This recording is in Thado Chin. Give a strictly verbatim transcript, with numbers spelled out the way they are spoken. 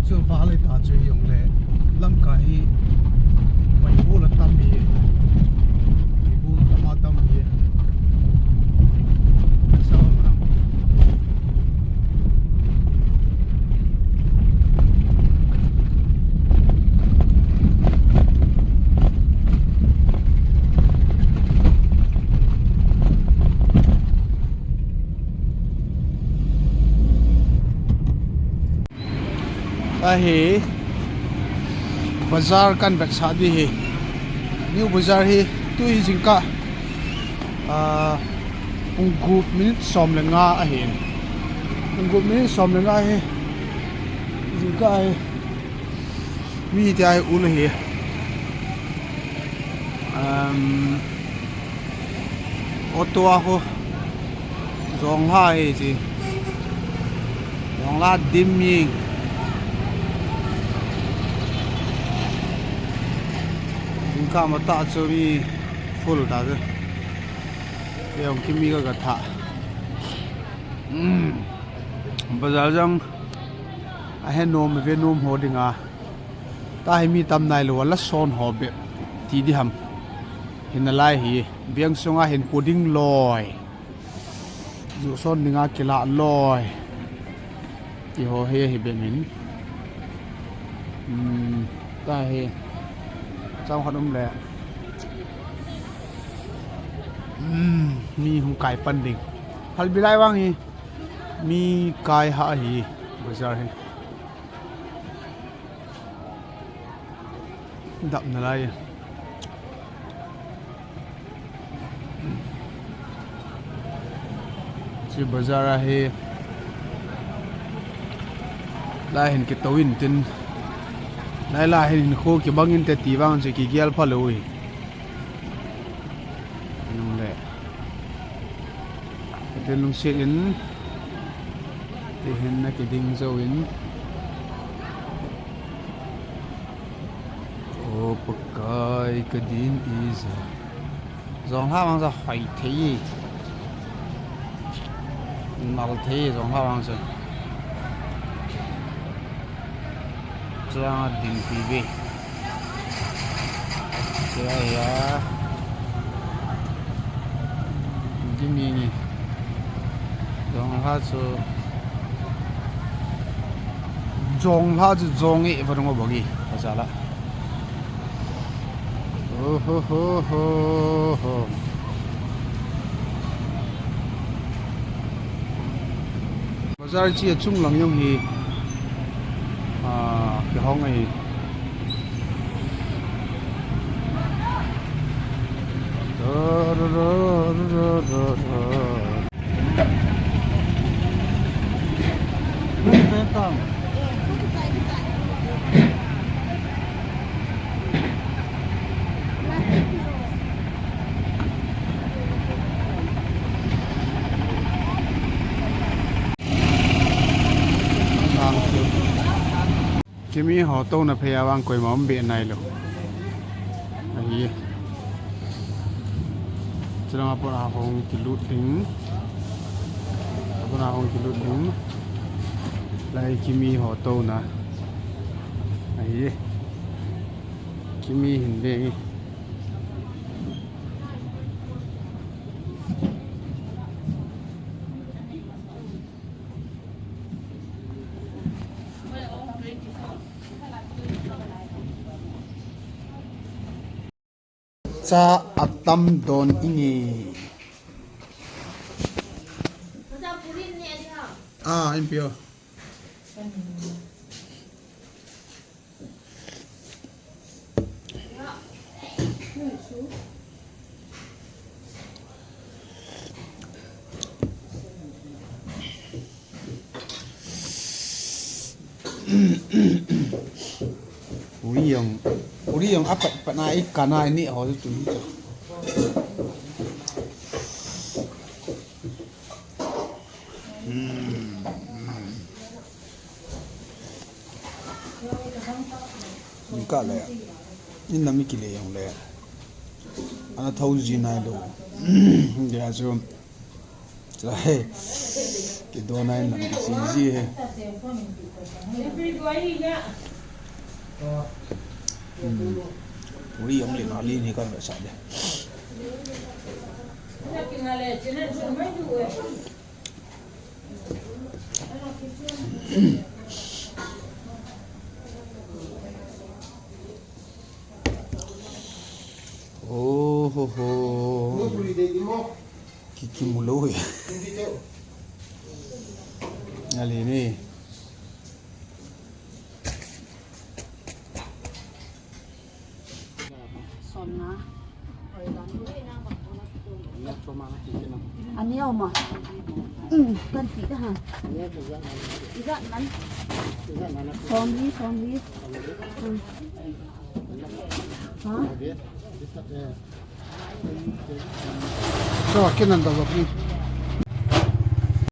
Chu vale ta chu hi jong le, lamkai hi mai bul a tam hi, mai bul tam a tam hi. Sa ma. Ahi, bazar kan vetsah di hi. New Bazar hi, tu hi jingkah, ah, pung gup minute som le nga ahin. Pung gup minute som le nga hi. Jingkah hi. Mi tia hi ul ahi. Um, auto a ho. Jonglha hi chi. Jonglha dim mi. Jingkah matah chu mi full ta chu. Kei jong kimi ka gatha. Um, bazar jong ahe nom ve nom ho dinga. Tahi mi tam nailou a la son ho bep ti di ham. Hin nalai hi, veng sunga hin pu ding loi. Ju son dinga kila loi. Ti ho hi hi bep min. Hmm, tahi. Chang khat um le. Hmm, mi hung kai pan ding. Hal bilai vang hi. Mi kai ha hi. Bazar hi. Dap nalai. Chi bazar ahi. Lai hin kitou in tin. Lai lai hin hin khu kibang in te ti vang chi kigel pha lou hi. Nung le. Ate lungset in, tihin na kiding jou in. O Pakai ka din ija. Jonglha vang sa hoi thei. Nal thei jonglha vang sa. Chang a din pi ve. Tia ya. Dimi ni. Jonglha chu. Jonglha chu jong e va dong bagi. Pasala. Oh ho ho ho ho. Bazar chi a chung lang jong hi, ah, kihong ahi. Kimi ho touna phei a vang koima um be nailou. Ahi. Chulanga pon a hung kilut ding. Pon a hung kilut ding. Lai kimi ho touna. Ahi. Kimi hin ding. Cha atam don inge. Ah, impio. Uri jong, uri jong apat pat na i kana i ni ho tu hi. Hmm, hmm. Ni ka le, in na mi kile jong le. Ana thou ji nailou. Dia chu. Chai. Kidon a in lam kiche ji he. Uri ang le na le ni kan sa de. Oh ho ho. Ki ki mu lo he. Nga le ni. Ani au ma. Um, kan ti da ha. Ija nan. Somli, somli. Um. Ha? So, kinan da ba ni.